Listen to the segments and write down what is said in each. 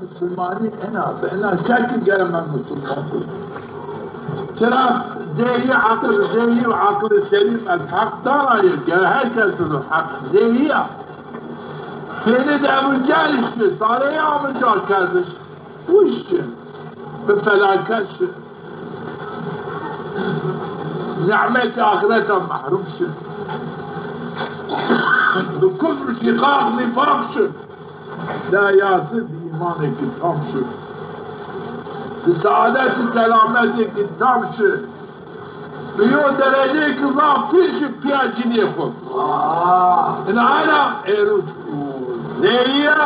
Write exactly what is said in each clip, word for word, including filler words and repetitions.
Musulmanî ena bi, ena şekil gere me musulman bû. Tira zêhî aqil, zêhî û aqilê selîm ez heq dana yê, gere her kes bizo heq zêhî ya. Pênî de Ebu Cehl şi, sareyê amca kerdiş, wişi, bi felaket şi. Nîmetê axireta mehrûm şi. Bi kufr, şîqaq, nîfaq şi. La yasir bi îmanêkî tam şi. Bi seadetî selametêkî tam şi. Bi yo dereceyêkî zaf pîr şi pîya cinîyê xo. Ina ayna êrû zêhî ya.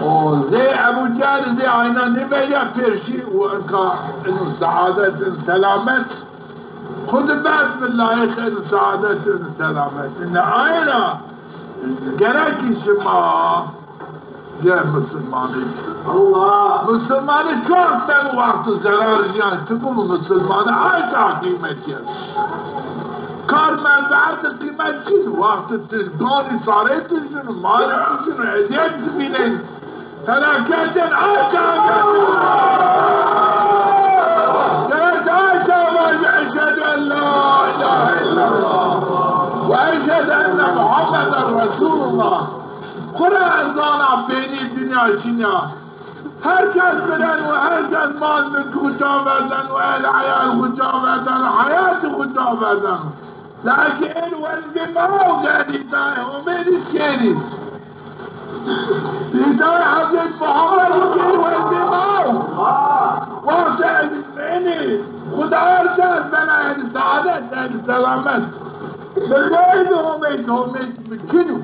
O zê Ebu Cehl zê ayna nêvejîya pêr şî û inka ino seadet, ino selamet. Xwu di berd bi layiq ino seadet, ino selamet. Ina ayna gerekî şima gere musulmanî. Allah! Musulmanî çok ben wexto zerar jîyan tu bû musulmanî her ça qîmetî ya. Kar menfeetî qîmet çin, wexto tu ganî sarê tu şino, malê tu şino, ezîyet tu vînên. Felaketên arka gerek arka vajî eşhedü en la ilahe illallah ve eşhedü enne Muhammeden Resulullah. Xwu ra ez zana peynî dinya şinya. Her kes bireno, her kes mal mülk xwu ca verdeno, el eyal xwu ca verdeno, heyatî xwu ca verdeno. Lakin ên wezîfê ma o, gerdî îtayê Homê nîşkênî. Îtayê Hezret Muhammed nîşkênî wezîfê ma o. Wextê ez ênî xwu di arca ez bena ehlî seadet, ehlî selamet. Bi xeyrî Homê, Homê mumkîn o.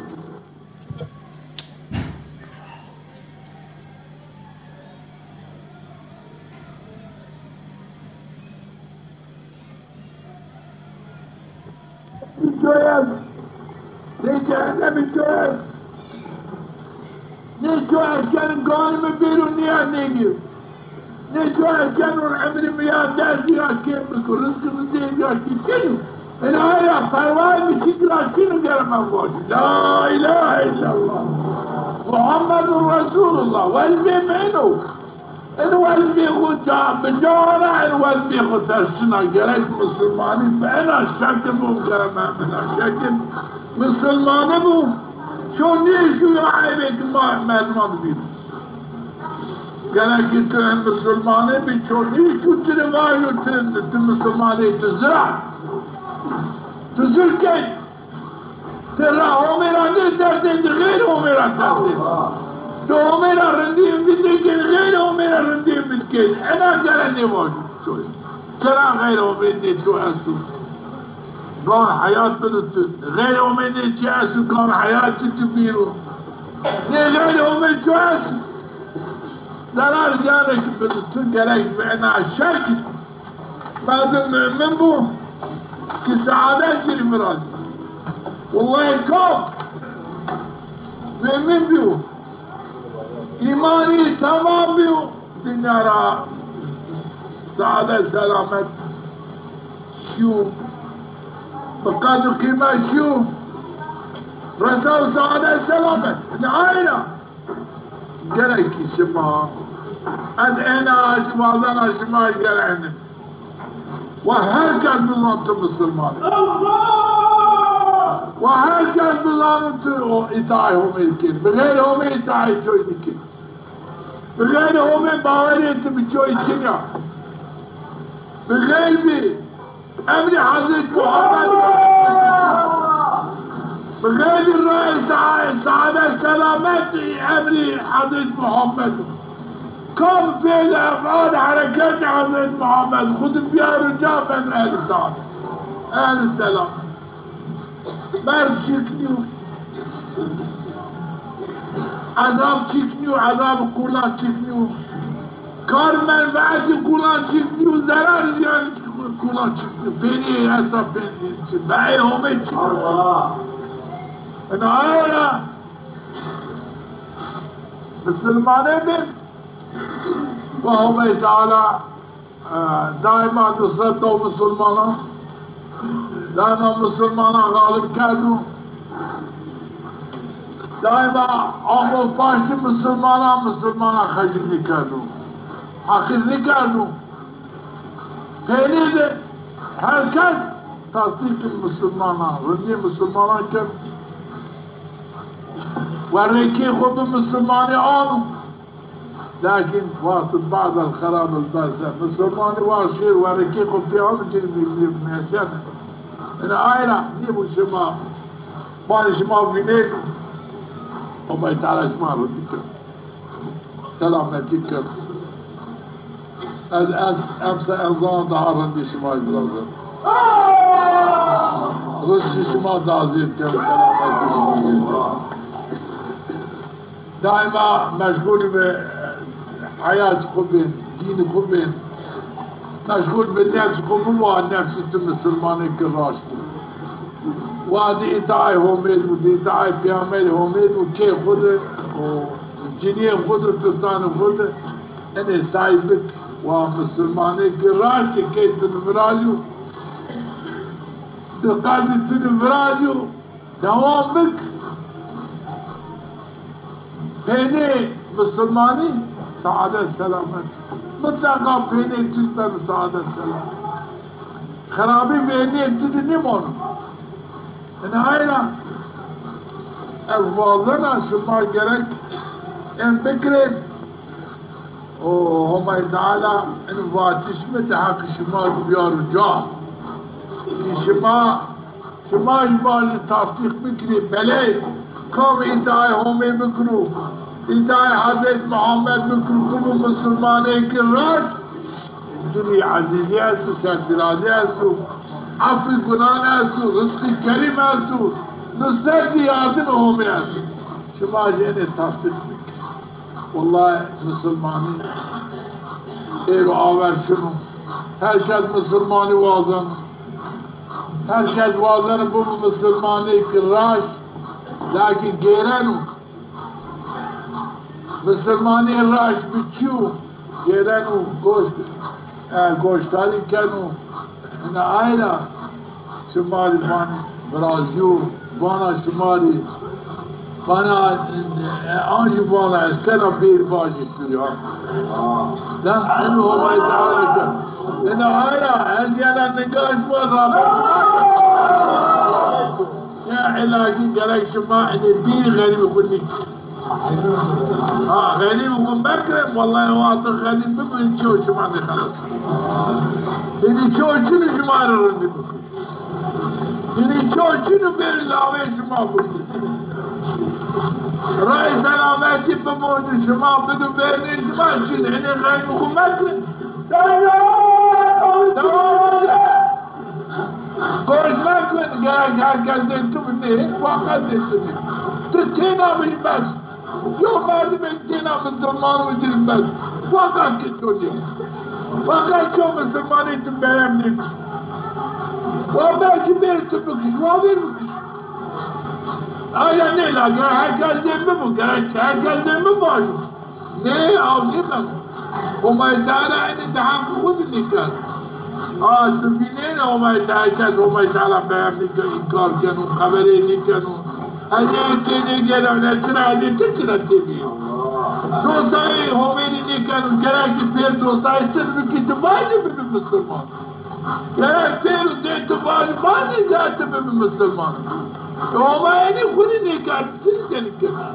Coyes, ne cehennemi coyes. Ne coyes, gelin ganî mi bêro nîya nêgir. Nê coyes keno emrî mi ya derdî ra kêm biko, rizqî mi dêrî ya kî keno. Ina ya perwayê mi kî ra keno gere me vajî. La ilahe illallah. Muhammedun Resulullah. Wezîfê mi eno. Eno wezîfê xwu ca, bi ca ana eno wezîfê xwu ser şina. Gerek musulmanî bi ena şekil bû gere me ena şekil. Musulmanî bû. Ço nêşkî ya eybê ki ma merdiman bî. Gerek ki tu musulmanî bî, ço nîşkî tu rê vajo tu, tu musulmanî tu zira. Tu zir key. Tu ra Homê ra nêtersên, tu xeyrê Homê ra tersên. Tu Homê ra rindî ûmîd nêkên, xeyrê Homê ra rindî ûmîd kên. Ena gere nêvajo çoy. Sera xeyrê Homê nê ço esto. Gan heyat bido tu. Xeyrê Homê nê çi esto, gan heyat çi tu bîro. Nê xeyrê Homê ço esto. Zerar ziyanê ki bido tu gerek bi ena şekil. Merdim mumin bû ki seadet ci rê virazî. Wellahî kam mumin bîyo, îmanî temam bîyo, dinya ra seadet selamet şîyo, bi qedr û qîmet şîyo, resayo seadet selamet. Ina ayna. Gerek ki şima, ez ena şima, zana şima gerek ena. Wa her kes bizan tu musulman. Wa her kes bizan tu o îtayê Homê kên. Bi xeyrê Homê îtayê çoy nîkên. Bi xeyrê Homê bawerê tu bi çoy çin ya. Bi xeyr bî. Emrî Hezret Muhammed, bi xeyrî rayê sa-, saadet selamet emrî Hezret Muhammed. Kam fêl, efal, hereket Hezret Muhammed. Xwu di biyaro ca ben ehlî saadet. Ehlî selamet. Merg çîk nîyo. Ezab çîk nîyo, ezab qulan çîk nîyo. Kar menfeetî qulan çîk nîyo, zerar ziyanî qulan çîk nîyo. Pênîyê esta pênîyê çi, beyê Homê çi. Allah. Ina ayra misilmanê bin. Wa Homê Teala, e, daîma nusret do misilmanan. Daîma misilmanan xalib kerdo. Daîma amo paştî misilmanan, misilmanan xecil nêkerdo. Heqîr nêkerdo. Peynî de her kes tasdîqî misilmanan, rindî misilmanan kerd. Werrekê xo bi misilmanî ano. Lakin wexto ba'del xerab el bese, misilmanî wa şêr werrekê xo pê ano, cêr mî-, mî-, mîyesene. Ina ay ra nêbo şima, banê şima vînên, Homay Teala şima rindî kerd. Selametî kerd. Ez, ez, emse ez zana daha rindî şima virazen. Rizqî şima daha zêd kerd, selametî şima zêd kerd. Daîma meşgul bi heyat xo bên, dîn xo bên. Meşgul bi nefs xo bibo, nefsî tu misilmanêkî raşt bo. Wa di îtaay Homê di bo, di îtaay Peyxamberê Homê di bo, kê xo di û cinîyê xo di, turtanê xo di. Enê say bik, wa misilmanêkî raşt kê tu nivirazîyo. Di qelbî tu nivirazîyo. Dewam bik. Peynê misilmanî saadet selamet. Mutleqa peynê tu beno saadet selamet. Xirabî vernîyê tu de nêmano. Ina ay ra ez wazena şima gerek ên bikirê. O Homay Teala in vatişme de heqî şima biyaro ca. Ki şima Şima jî vajî, tasdîq bikirî, belê, kam îtaayê Homê bikiro, îtaayê Hezret Muhammed bikiro, bibo misilmanêkî raşt, cinî ezîzî esto, serfirazî esto, efwî gunan esto, rizqî kerîm esto, nusretî yardimê Homê esto. Şima jî enê tasdîq bikirî. Wellahî misilmanî êro aver şino. Her kes misilmanî wazeno. Her kes wazeno bibo misilmanêkî raşt, lakî gêreno. Misilmanê raşt bi çi yo? Gêreno goşt, e, goştarî keno. Ina ay ra şima rê vanê virazîyo, vana şima rê, vana, e, an jî vana ez tena bêr vajî tu ya. La, eno Homay Teala ke. Ena ay ra ez yena ninga şima rabe. Ya îlahî gerek şima enê bîrî xerîbî xo nîkir. Ha, xerîbî xo mekirê, wellahî wexto xerîb bibo, ço şima nêxelas. Hinî ço çin şima rê rindî bikir. Hinî ço çin bêr lawê şima bikir. Ray selametî bibo şima, bido bêrnê şima çin. Hinî xerîbî xo mekirê. Dewam bikir. Goş mekun, gerek her kes zê tu binê, waqet zê tu nê. Tu têna mij bes. Yo merdimê têna misilman û din bes. Waqet ki tu nê. Waqet ki o misilmanê tu berem nêkir. Wa belkî bêr tu bikiş, wa bêr bikiş. Aya nê la, gerek her kes zê mi bu, gerek her kes zê mi vajo. Nê, aw nêbeno. Homay Teala enê di heqî xo de nêkerd. A, tu vînenê Homay Teala, kes Homay Teala peyam nêkeno, înkar keno, xeberê nêkeno. Ez ê tênêgêreno, ne çira, ez ê ti çira têbîyo. Dostayê Homê rê nêkeno, gerek ki pêr dostayê ti bikî, ti vajî bibî misilman. Gerek pêr û dê tu vajî, vajî ya tu bibî misilman. E, Homay enê xo rê nêkerd, ti rê senî kena?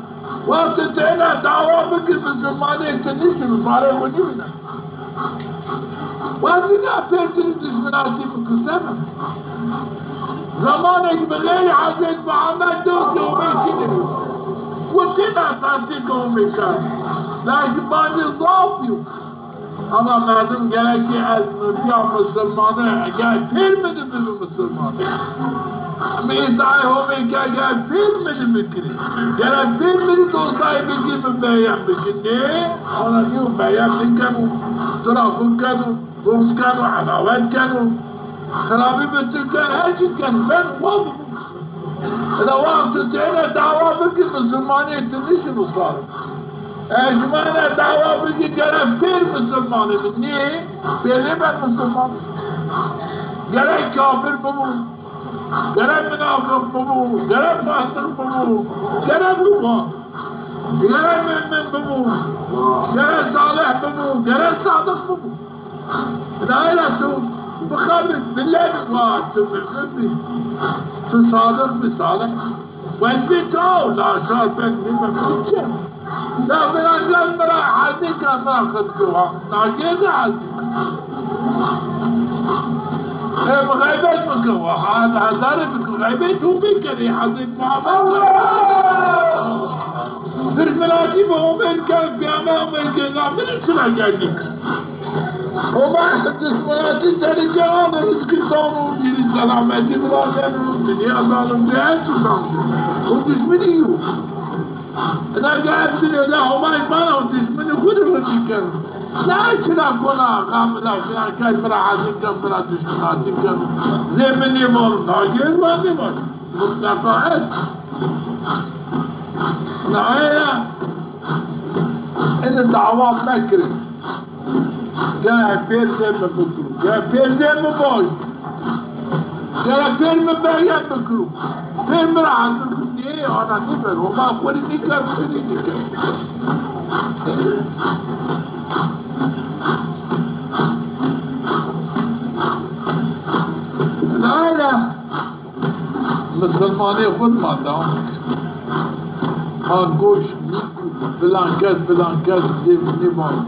Wexto tu ena dawa bikir, misilmanê tu nîşino, sarê xo nîvîneno. Wexto na pêr tu rê duşminatî bikir, seba. Zemanêk bi xeyrî Hezret Muhammed dostê Homê çinî bî. Û têna tasdîqê Homê kerd. Lakin bancê zaf bîyo. Ama merdim gerek ki ez mi bîya misilmane, eger pêr mi de bibî misilman. Mi îtaayê Homê ke, eger pêr mi de bikirî. Gerek pêr mi de dostayî bikir, mi beyan bikir. Nê, ana nîyo, beyan nêkeno. Tira xo keno, buxz keno, edawet keno. Xirabî bi tu keno, her çî keno. Ben wa Ina wexto tu ena dawa bikî, misilmanê tu nîşino sar. E, şima ena dawa bikî, gerek pêr misilmanê mi. Nê? Pêr nêben misilman. Gerek kafir bibo. Gere minafik bibo, gere fasik bibo, gere bibo. Gere mumin bibo, gere salih bibo, gere sadiq bibo. Nayra tu bixebit, bile bi wa tu mumin bî. Tu sadiq bî, salih bî. Wezîfê to laşar ben nîme biçe. Ya filan gel mi ra hezî ke, mi ra xizgî wa. Nagêrde hezî. Ê mi xeybet bike wa. Hezarê bike xeybet tu bikerî hezî Muhammed. Dişminatî bi omên ker, piyame omên ker, na min sina geldik. Homa dişminatî terike, ana rizkî zano, dîrî selametî virazen, dinya zano, dinya çi zano. O dişminî yo. Ina gel bile de Homay bana o dişminî xwu de rizkî ken. Na çira kona, gamila filan ken, mi ra hezî ken, mi ra dişminatî ken. Zê mi nêvano, nagêr wa nêvano. Mutlaqa est. Na aya, ene dawa mekirin. Gere pêr zê mi bikiro. Gere pêr zê mi boj. Gere pêr mi berye bikiro. Pêr mi ra hezir bikiro. Nê, ana nêber. Homa xwu rê nêker, xwu rê nêker. La la. Misilmanê xwu ma dewam kir. Ma goş nî ku filan kes, filan kes zê mi nêvano.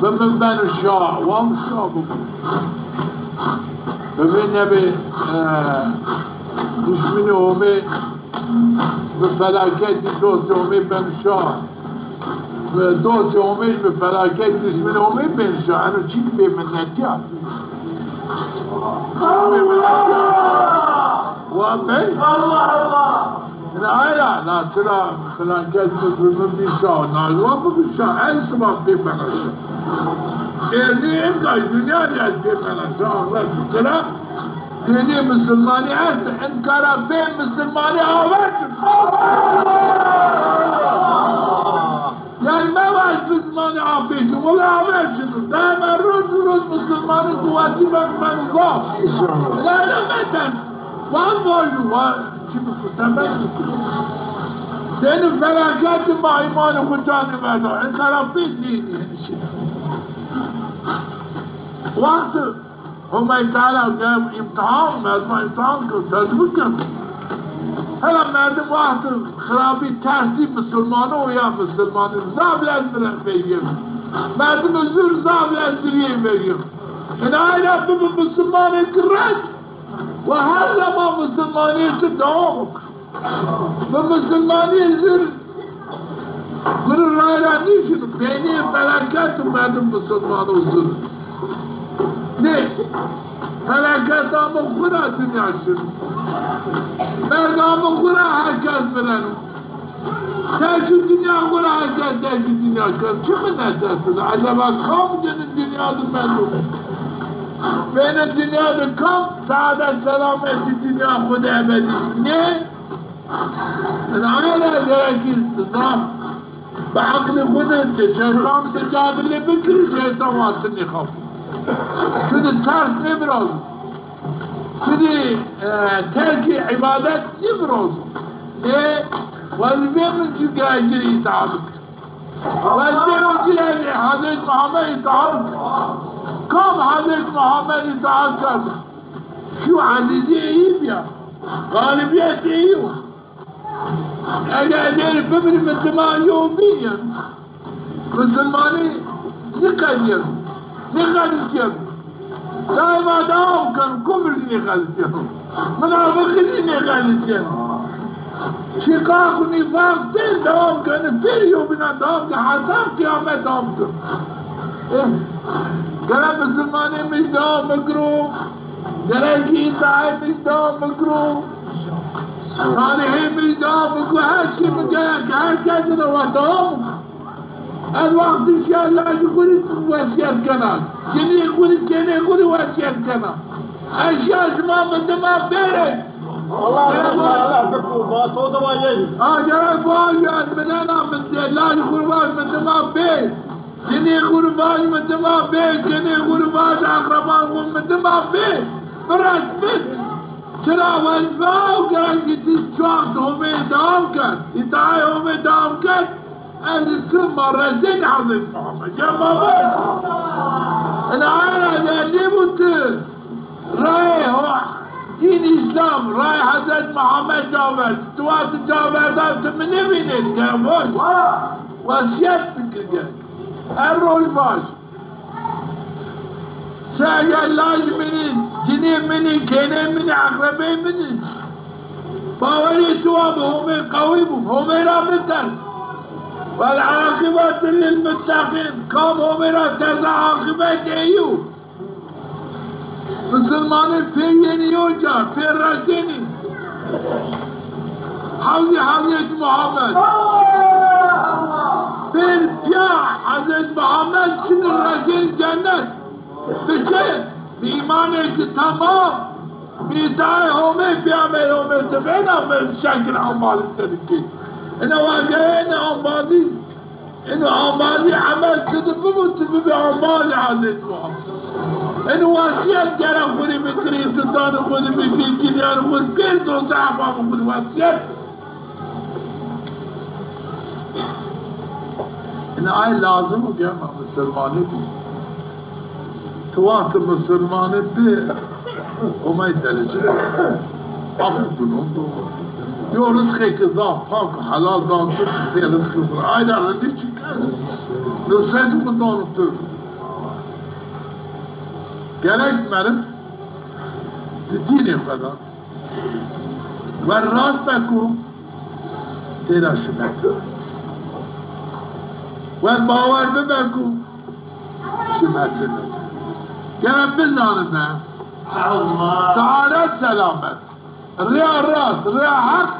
Bi mi beno şa, wa mi şa bibo. Bi mi nebê, e, dişminê Homê, bi felaketî dostê Homê beno şa. Ve dostê Homê bi felaket, dişminê Homê bên şa. Eno çî bêminnetî ya. Bêminnetî ya. Wa bey. Allah Allah. Ina ayra, na çira felaket, dişmin bî şa. Na wa bî şa. En siba pê bena şa. Erdî en gay dinya rî ez pê bena şa. Allah çira. Pênê misilmanî est, in kara pê misilmanî aver şino. Yanî mevaj misilmanî apê şino, wele aver şino. Daîma roz roz misilmanî quwetî ben, ben zaf. Lale meters. Van vajû, van çi bi temel. Deni felaketî ma îmanê xwu canî verda. In kara pê nî, nî, nî. Wextî Homay Teala gel îmtîhan, merdima îmtîhan kir, tecrube kir. Hela merdim wextî xirabî tersî misilmano ya misilmanî zaf lez vejîyeno. Merdimê zur zaf lez zirîyê vejîyeno. Ina ayra bibi misilmanêk rek. Wa her zeman misilmanîyê tu dewam bikir. Bi misilmanîyê zur guri ray ra nîşino, peynîyê felaket û merdim misilmano zur. Nê, felaket amo xwu ra dinya şino. Merg amo xwu ra her kes mireno. Terkî dinya xwu ra her kes terkî dinya keno. Çi minet esto? Eceba kam dini dinya de mendo? Bênê dinya de kam saadet selametî dinya xwu de ebedî? Nê? Ina ayra gerekî zaf bi eqlê xwu de ti şeytan micadele bikirî, şeytan wa ti nêxafo. Tu di ters nêvirazo. Tu di, e, terkî îbadet nêvirazo. Nê, wezîfê min çi gerekî îtaat bikir. Wezîfê min çi gerekî Hezret Muhammed îtaat bikir. Kam Hezret Muhammed îtaat kerd? Şu ezîzîyê yî bîya. Galibîyetê yî yo. Eger dêrî bimirî mi dima yew bîn yen. Misilmanî nîqedîyeno, nîqedîsîyeno. Daîma dewam keno, kufr zî nîqedîsîyeno. Minafiqî zî nîqedîsîyeno. Şîqaq û nîfaq pêr dewam keno, pêr yewbînan dewam keno, heta qiyamet dewam keno. Eh, gere misilmanî mij dewam bikiro, gere kî îtaetî mij dewam bikiro. Salihê mi dewam biko, her çî mi gerek, her kesî de wa dewam biko. Ez wextî şiya lajê xwu rê wesîyet kena. Cinîyê xwu rê, kênê xwu rê wesîyet kena. Ez şiya şima mi dima bêrê. Allah Allah Allah. Ha, gerek vajî ez binena mi dê, lajê xwu rê vaj mi dima bê. Cinîyê xwu rê vaj mi dima bê, kênê xwu rê vaj eqreban xwu mi dima bê. Bi resmî. Tira wezîfe o, gerek ki ti çaxt Homê dewam kerd. Îtaê Homê dewam kerd. Ez tu ma resên Hezret Muhammed. Ya ma ves. Ina era de nêbû tu rayê ho-, dîn Îslam, rayê Hezret Muhammed ca ver. Tu wa tu ca verda tu mi nêvînên. Gerek vaj. Wesîyet bikir gerek. Her roj vaj. Se eger laj min î, cinî min î, kênê min î, eqrebê min î. Bawerê tu wa bi Homê qewî bû, Homê ra biters. Wel aqibetu lil muttaqîn. Kam Homê ra tersa, aqibet ey o. Misilmanê pê yenî yo ca, pê resênî. Hewzî Hezret Muhammed. Pê pîya Hezret Muhammed şinî resên cennet. Bi çi? Bi îmanêkî temam. Bi îtaê Homê, peyamberê Homê ti vêna, bi şekil embazî ti dikî. Ina wa geyêne embazî. Ino embazî emel tu di bibo, tu bibî embazê Hezret Muhammed. Ino wesîyet gere xwu rê bikirî, tutanê xwu rê bikirî, cinîyanê xwu rê, pêr dozeh eba xwu rê wesîyet. Ino ay lazim o, gema misilmanî bî. Tu wextê misilmanî bî, Homay derece. Af gunon do. Yo rizqêkî zaf pak, helal dan tu, tu pê rizqî xwu. Ayda rindî çi kerd? Nusret xwu dano tu. Gerek meriv di dînê xwu de wer rast beko, têra şimet. Wer bawer bibeko, şimet. Gere bizanime. Saadet selamet. Rîya rast, rîya heq,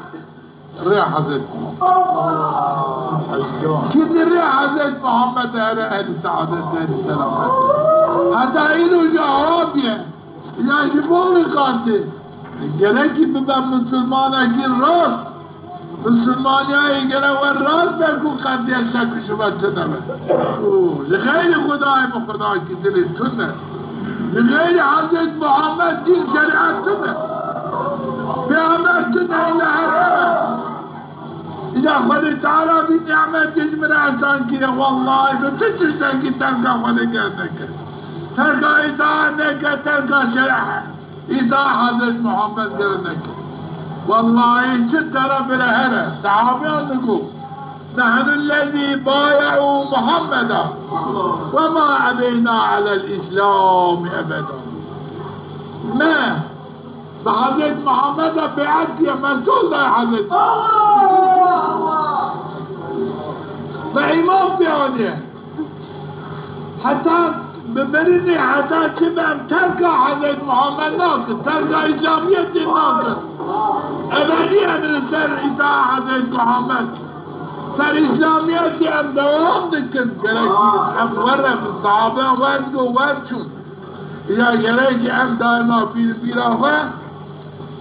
rîya Hezret Muhammed. Kî di rîya Hezret Muhammed here, ehlî saadet, ehlî selamet. Heta îro ca awa bîye. Ya ji bo wî qasî gerek kî bibe misilmanekî rast. Misilmanîyayî gere wer rast be ku qetîye şek û şube tune be. Û ji xeyrî Xwedayê bi Xwedakî dilê tune. Ji xeyrî Hezret Muhammed dîn şerîet tune. Pêxember tune, îla here be. Îja Xwedê Teala vî nîmetê ji mi ra ehsan kiriye. Wellahî bi tu tiştekî tenka Xwedê gere neke. Tenka îtaat neke, tenka şerîet. Îta Hezret Muhammed gere neke. Wellahî çi tera bira here. Sehabîyan digo, "Nehnu lezî baye'û Muhammeda ve ma ebeyna alel Îslâmî ebeda." Me bi Hezret Muhammeda bê'et kiriye, me sol day Hezret Muhammed. Ve îman pê anîye. Heta bi mirinê, heta çi be em terka Hezret Muhammed nakin, terka Îslamîyetê nakin. Ebedî em li ser îta Hezret Muhammed, ser Îslamîyetê em dewam dikin. Gerek em were, bi sahabeyan wer digo, wer çûn. Ya gerek em daîma bîr, bîra xwe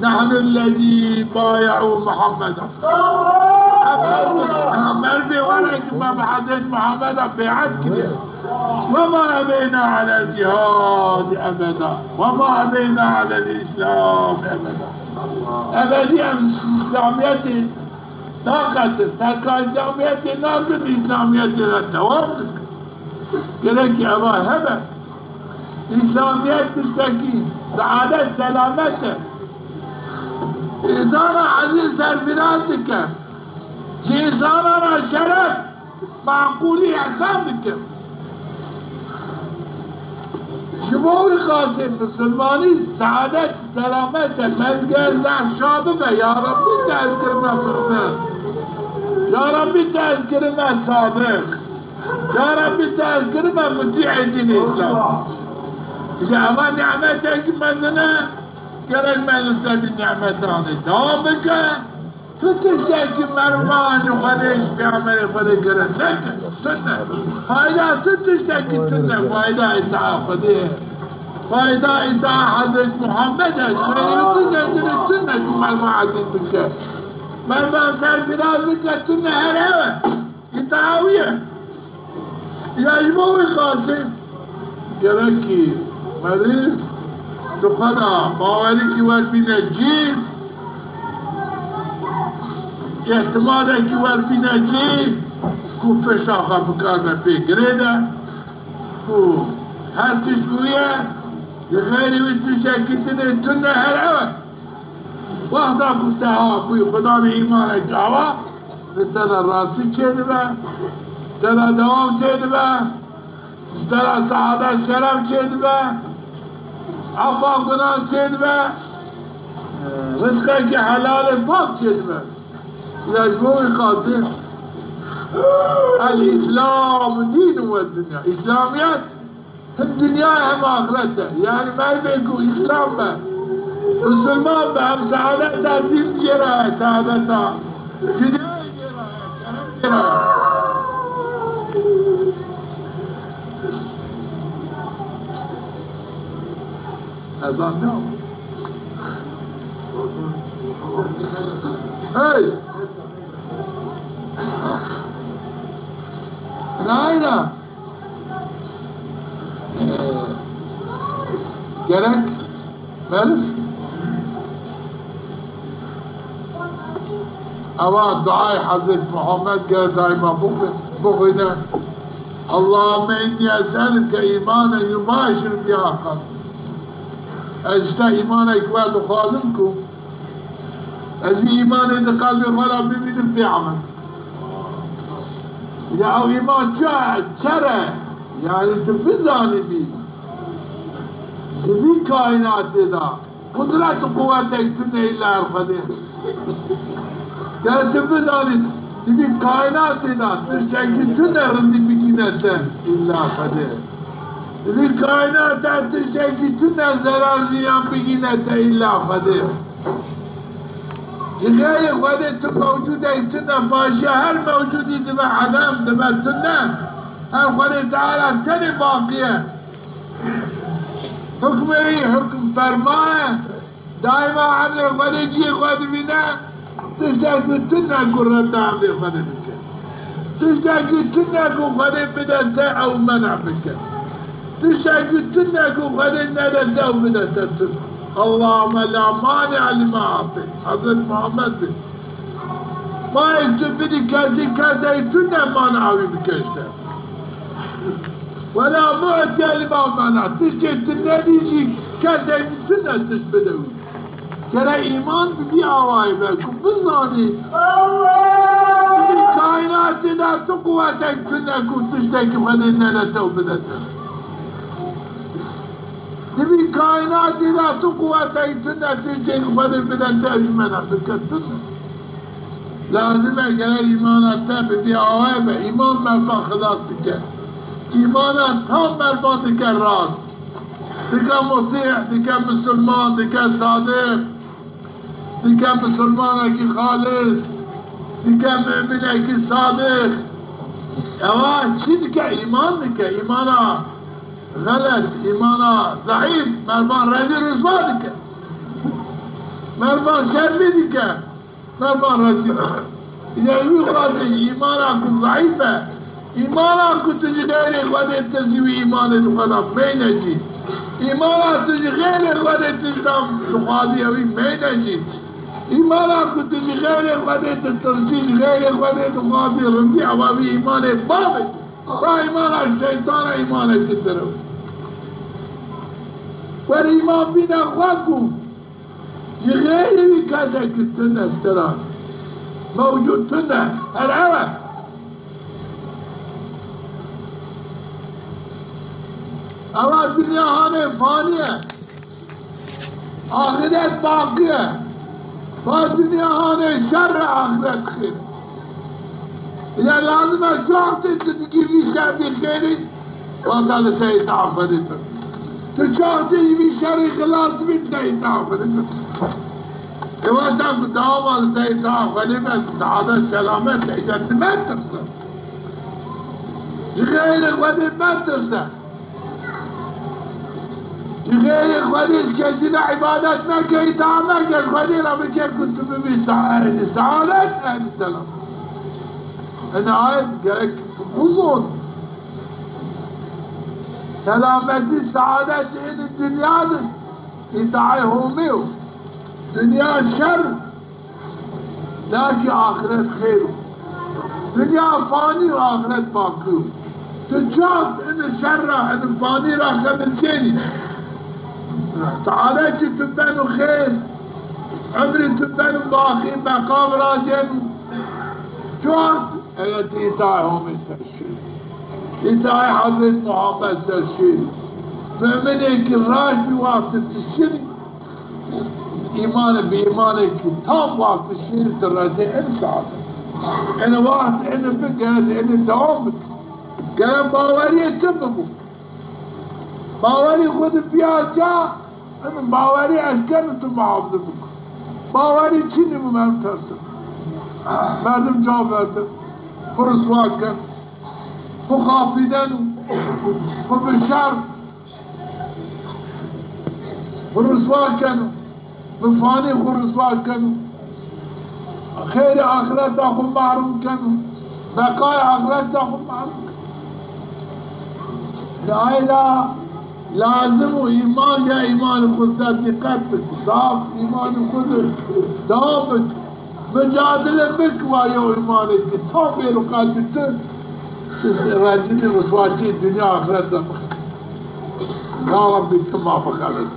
"Nehnu lezî baye'û Muhammeda." Em mervê were ki me bi Hezret Muhammeda bê'et kiriye. "Ve ma ebeyna alel cihadî ebeda. Ve ma ebeyna alel Îslam ebeda." Ebedî em Îslamîyetî naqetin. Terka Îslamîyetê nakin, Îslamîyetê de dewam dikin. Gerek ki eva hebe. Îslamîyet tiştekî saadet, selamet e. Însana ezîz serfiraz dike. Ji însana ra şeref, maqûlî, îhsan dike. Ji bo wî qasê misilmanî saadet, selamet e. Mezger zehf şa bibe, ya Rebbî, tu ez kirime mu'min. Ya Rebbî, tu ez kirime sadiq. Ya Rebbî, tu ez kirime mutî'ê dînê Îslam. Îja eva nîmetekî mezin e, gerek me li ser vî nîmetanê dewam bike. Tu tiştekî mervan ji Xwedê, ji Pêxemberê Xwedê gere neke, tune. Fayda tu tiştekî tune, fayda îta Xwedê ye. Fayda îta Hezret Muhammed e, ji xeyrê tu zengin tune, tu mervan ezîz bike. Mervan serfiraz bike, tune here we. Îta wî ye. Ya ji bo wî qasê gerek kî merî Ti xo da bawerîkî werbîne cî, îtimadekî werbîne cî, ku pişta xo bikarme pê girêde, ku her tişt bûye, li xeyrî wî tiştekî dinê tune her ewe. Wexta ku te ha bûyî Xudanê îmanek awa, li te de rastî çêdibe, te de dewam çêdibe. Ji te ra seadet şeref çêdibe, efa gunan çêdibe, rizqekî helalê pak çêdibe. Îla ji bo wî qasî, el-Îslam dîn we dinya. Îslamîyet hem dinya hem axirete. Yanî merdê ku Îslam be, Musulman be, hem seadeta dîn jê ra ye, seadeta dinya jê ra ye. Ezan ne? Hey! Nayra! Gerek Elif. Ewa duayê Hezret Muhammed gere daîma bixwe-, bixwîne. Allahümme inni es'eluke îmanen yubaşiru biha qalbi. Ez ji te îmanek we dixwazim ku ez vî îmanê di qelbê xwe ra bibînim pê amel. Ya ew îman çi, çere? Yanî tu bizanî bî. Di vî kaînatê de qudret û quwetek tune îlla her Xwedê. Ger tu bizanî, di vî kaînatê de tiştekî tune rindî bigîne te îlla Xwedê. Di vî kaînatê de tiştekî tune zerar zîyan bigîne te îlla Xwedê. Ji xeyrê Xwedê tu mewcudek tune, paşîya her mewcudî dibe edem, dibe tune. Her Xwedê Teala tenê baqî ye. Hukmê wî hukm ferma ye. Daîma emrê Xwedê cihê xwe divîne, tiştekî tune ku redda emrê Xwedê bike. Tiştekî tune ku Xwedê bide te ew mena bike. Tiştekî tune ku Xwedê nede te ew bide te tune. Allahümme la mani'a lima a'teyt. Hezret Muhammed bê. Ma tu bidî kesî, kesek tune mana wî bike ji te. Wela mu'tiye lima menat. Tiştê tu nedî jî kesek tune tişt bide wî. Gere îman bi vî awayî be ku bizanî. Di vî kaînatê de tu quwetek tune ku tiştekî Xwedê nede te û bide te. Di vî kaînatê de tu quwetek tune tiştekî Xwedê bide te ew jî mena bike tune. Lazim e gere îmana te bi vî awayî be. Îman merdan xilas dike. Îmana tam merdan dike rast. Dike mutî, dike misilman, dike sadiq, dike misilmanekî xalis, dike muminekî sadiq. Ewa çi dike? Îman dike. Îmana xelet, îmana zeîf, merdan rezîl rûswa dike. Merdan şermî dike. Merdan rezîl. Île wî xazî îmana ku zeîf e. Îmana ku tu ji xeyrê Xwedê tirsî wî îmanê di xwe de meyne jî. Îmana tu ji xeyrê Xwedê tiştan dixwazî ewî meyne jî. Îmana ku tu ji xeyrê Xwedê ditirsî, ji xeyrê Xwedê dixwazî rindî, ewa wî îmanê bavê jî. Va îmana şeytan e, îmanê ti dir o. Wer îman bîne xwe ku ji xeyrê wî kesek tune, ji te ra mewcud tune, her ew e. Ewa dinya hanê fanî ye. Axiret baqî ye. Va dinya hanê şer e, axiret xêr e. Île lazim e çaxtê tu digî vî şer bî xêrî, wexta li ser îtaat Xwedê bibî. Tu çaxtê ji vî şerî xilas bî, li ser îtaat Xwedê bibî. E wexta ku dewama li ser îtaat Xwedê be, seadet selamet e, îca ti metirse. Ji xeyrê Xwedê metirse. Ji xeyrê Xwedê ji kesî de îbadet meke, îtaat meke, ji Xwedê re bike ku tu bibî sa-, ehlî seadet, ehlî selam. Ina ayet gerek bizon. Selametî, seadet êdî dinya de. Îtaê Homê yo. Dinya şer o, lakî axiret xeyr o. Dinya fanî yo, axiret baqî yo. Ti çand ini şer ra, ini fanî ra xemisênî? Seadetî tu beno xêr, umrî tu beno baqî, beqa virazêno. Çand? Eger ti îtaê Homê ser şirî, îtaê Hezret Muhammed ser şirî. Muminê ki raşt bi wexti ti şirî, îmanê bi îmanê ki tam wexti şirî ti rezê en saet. En wext eni bi, gere eni dewam bik. Gere bawerîyê ti bibo. Bawerî xwu di bîya ca, eno bawerî ez keno tu muhafize biko. Bawerî çinî bo, merdim tersin. Merdim ca verdi. Xwu riswa ken. Xwu xapîdeno. Xwu bi şer. Xwu riswa keno. Bi fanî xwu riswa keno. Xeyrê axireta xwu mahrum keno. Beqayê axireta xwu mahrum keno. Leyla lazim o îman ya îmanê xwu ser dîqet bik. Zaf îmanê xwu de dewam bik. Micadele bik wa yew îmanê ki tam bêro qelbî tu, tu rezîlî riswacî dinya axireta bixis. Ya Rabbî, ti ma bixelis.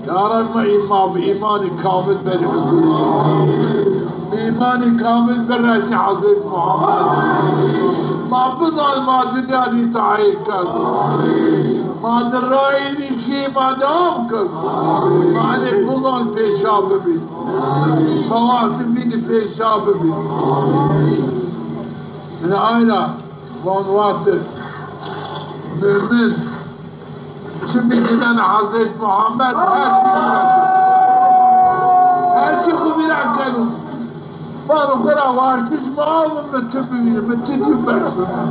Ya Rabbî, ma îma-, bi îmanî kamil berî huzurî. Bi îmanî kamil biresî Hezret Muhammed. Ma bizan ma dinya dî tahîr kerd. Ma di rayî dî şî ma dewam kerd. Ma enê bizan pêşa bibî. Ma wextî vînî pêşa bibî. Yanî ayna van wexti mumin çimî dînen Hezret Muhammed her çî, her çî xwu vîra keno. Vano xwu ra waştiş mi awi, mi tu bivîni, mi tu dî bes.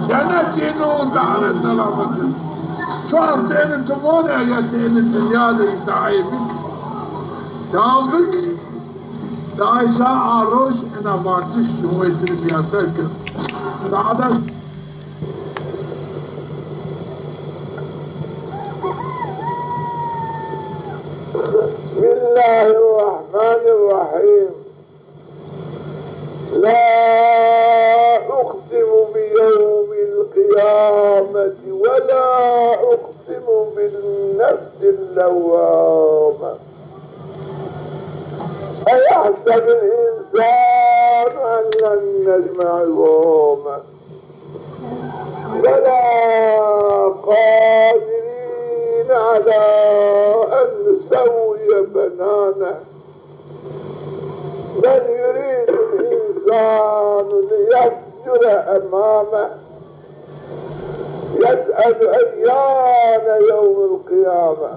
Cennet êno û daret selamet. Çand êni tu vanê eger ti êni dinya de îtaê bik, dewam bik. Di Ayşe a roj ena vatiş Cumhuriyetini miyaser kir. Saada بسم الله الرحمن الرحيم. لا أقسم بيوم القيامة ولا أقسم بالنفس اللوامة. أيحسب الإنسان أن لن نجمع عظامه. بلى قادرين على أن نسوي بنانه. بل يريد الإنسان ليفجر أمامه. يسأل أيان يوم القيامة.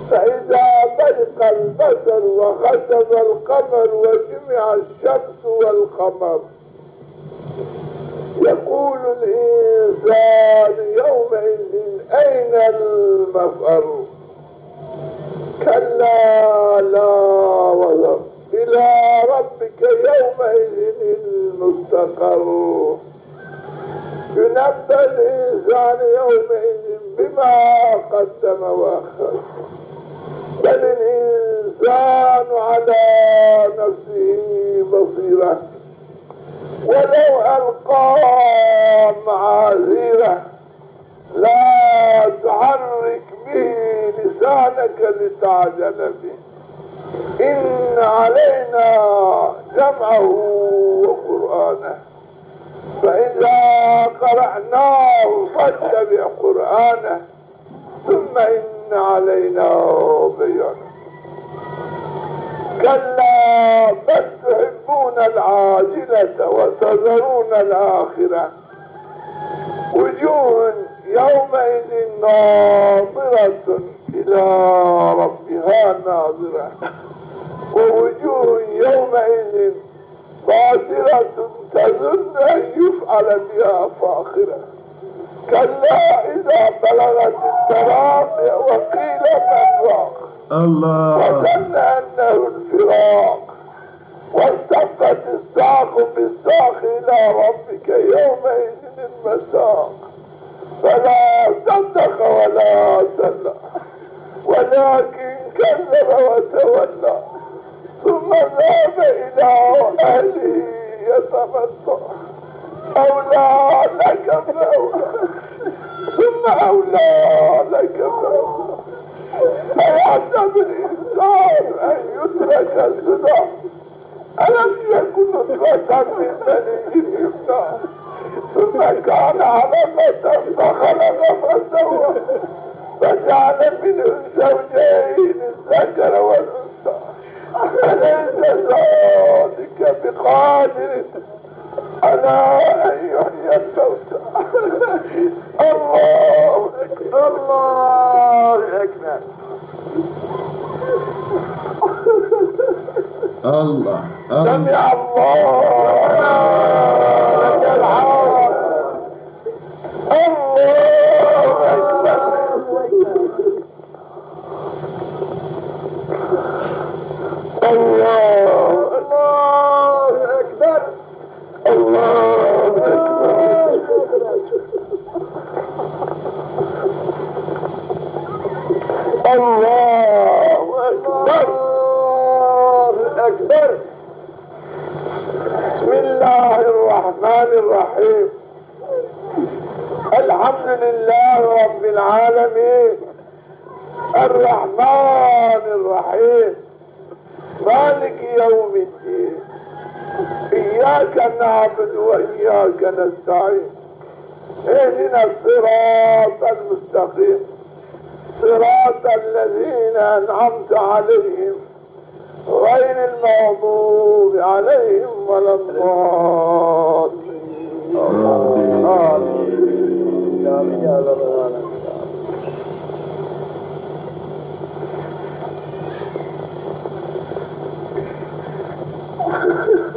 فإذا برق البصر وخسف القمر وجمع الشمس والقمر يقول الإنسان يومئذ أين المفر. كلا لا وزر. إلى ربك يومئذ المستقر. ينبأ الإنسان يومئذ بما قدم وأخر. بل الإنسان على نفسه بصيرة. ولو ألقى معاذيره. لا تحرك به لسانك لتعجل به. إن علينا جمعه وقرآنه. فإذا قرأناه فاتبع قرآنه. ثم إن علينا بيانه. كلا بل تحبون العاجلة وتذرون الآخرة. وجوه يومئذ ناضرة إلى ربها ناظرة. ووجوه يومئذ باسرة تظن أن يفعل بها فاقرة. كلا إذا بلغت التراقي وقيل من راق. الله. وظن أنه الفراق. والتفت الساق بالساق إلى ربك يومئذ المساق. فلا صدق ولا صلى ولكن كذب وتولى ثم ذهب إلى أهله يتمطى أولى لك فأولى ثم أولى لك فأولى أيحسب الإنسان أن يترك سدى ألم يك نطفة من مني يمنى ثم كان علقة فخلق فسوى فجعل منه الزوجين الذكر والأنثى أليس ذلك بقادر على أن يحيي الموتى الله أكبر الله أكبر الله. سمع الله لمن حمده. الله أكبر. الله أكبر. الله أكبر. الله أكبر. الله أكبر. بسم الله الرحمن الرحيم. الحمد لله رب العالمين. الرحمن الرحيم. مالك يوم الدين. إياك نعبد وإياك نستعين. اهدنا الصراط المستقيم. صراط الذين أنعمت عليهم غير المغضوب عليهم ولا الضالين. آمين. آمين يا رب العالمين.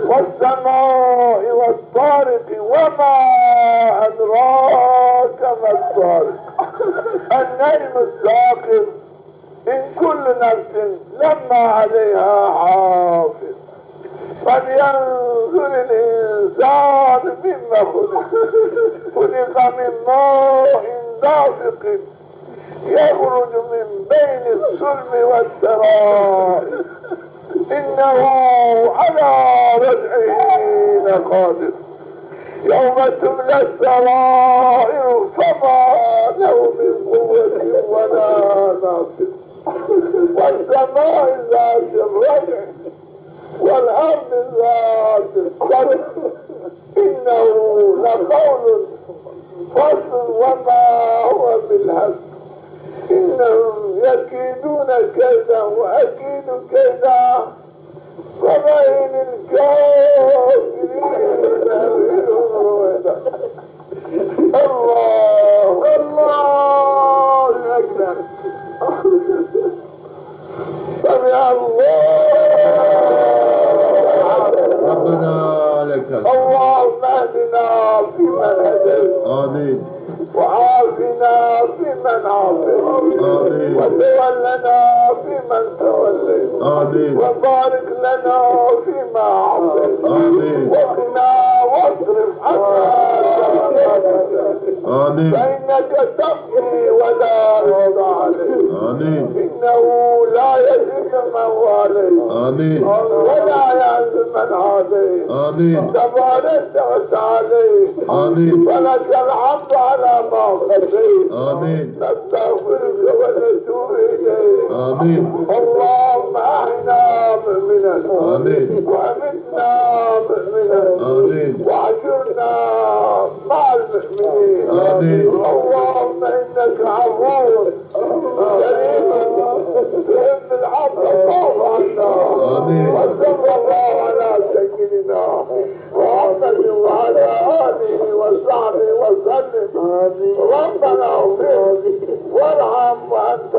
والسماء والطارق وما أدراك ما الطارق. النجم الثاقب. إن كل نفس لما عليها حافظ. فلينظر الإنسان مم خلق. خلق من ماء دافق. يخرج من بين الصلب والترائب. إنه على رجعه لقادر. يوم تبلى السرائر فما له من قوة ولا ناصر. والسماء ذات الرجع والأرض ذات الصدع. إنه لقول فصل وما هو بالهزل. إنهم يكيدون كيدا وأكيد كيدا. فمهل الكافرين أمهلهم رويدا. الله الله أكبر. سمع الله. ربنا لك الحمد. اللهم اهدنا فيمن هديت. آمين. وعافنا فيمن عافيت. آمين. وتولنا فيمن توليت. آمين. وبارك لنا فيما أعطيت. آمين. وقنا واصرف عنا شر ما قضيت. آمين. فإنك تقضي ولا يقضى عليك. آمين. إنه لا يذل من واليت. آمين. ولا يعز من عاديت. آمين. تباركت وتعاليت. آمين. ولك الحمد على ما قضيت. آمين. نستغفرك ونتوب إليك. آمين. اللهم أحينا مؤمنا. آمين. وأمتنا مؤمنا. آمين. واحشرنا مع المؤمنين. آمين. اللهم إنك عفو كريم تحب العفو فاعف عنا. آمين. وصلى الله على سيدنا محمد وعلى آله وصحبه وسلم. آمين. ربنا اغفر وارحم وأنت